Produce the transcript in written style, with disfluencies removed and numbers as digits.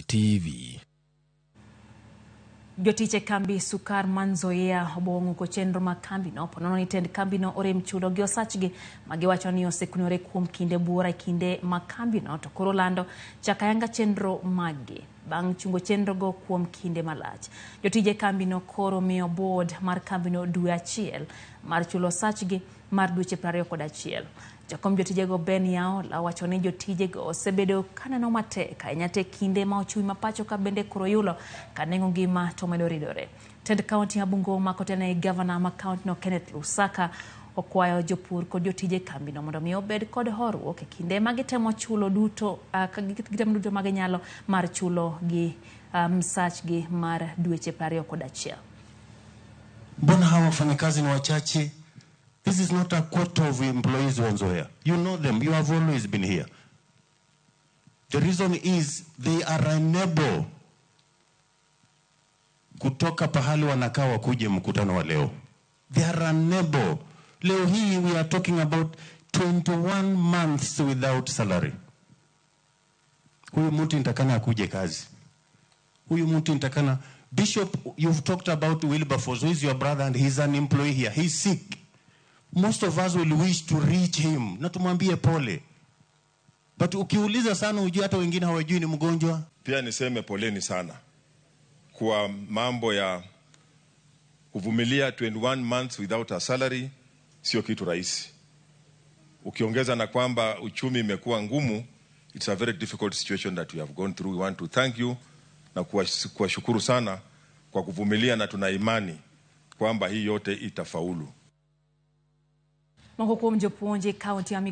Ramogi TV. Jotich e kambi sukar ma Nzoia obong'uko chenro mag kambino ponono ni tend kambino orem chulo gi osachgi ma giwacho ni osekunore kuom kinde buora e kinde ma kambino to koro lando chako ayanga chenro maggi bang' chungo chenrogo kuom kinde malach. Jotije e kambino koro miyo board mar kambino dwe achiel mar chulo osachgi mar dweche 21. Jakom jotijego Ben Yaola wacho ni jotijego osebedo kaneno matek ahinya te kinde ma ochumi ma pacho ka bende koro yulo ka nengo ngima to medo ridore. Tend kaunti ma Bungoma kotene gi gavana ma kaunti no Kenneth Lusaka okwayo jopur kod jotije kambino mondo mi obed kod horuok e kinde ma gitemo chulo duto ka gitemo duto ma ginyalo mar chulo gi msachgi mar dweche 21. Mbona hawa wafanyakazi ni wachache? This is not a quota of employees wa Nzoia. You know them. You have always been here. The reason is they are unable kutoka pahali wanakaa wakuje mkutano wa leo. They are unable. Leo hii we are talking about 21 months without salary. Huyu mtu nitakana akuje kazi. Huyu mtu nitakana. Bishop, you've talked about Wilberforce, who is your brother and he's an employee here. He's sick. Most of us will wish to reach him na tumwambie pole. But ukiuliza sana ujue hata wengine hawajui ni mgonjwa. Pia niseme poleni sana kwa mambo ya kuvumilia 21 months without a salary, sio kitu rahisi. Ukiongeza na kwamba uchumi imekuwa ngumu, it's a very difficult situation that we have gone through. We want to thank you na kuwashukuru sana kwa kuvumilia, na tuna imani kwamba hii yote itafaulu. Moko kuom jopuonj e kaunti ya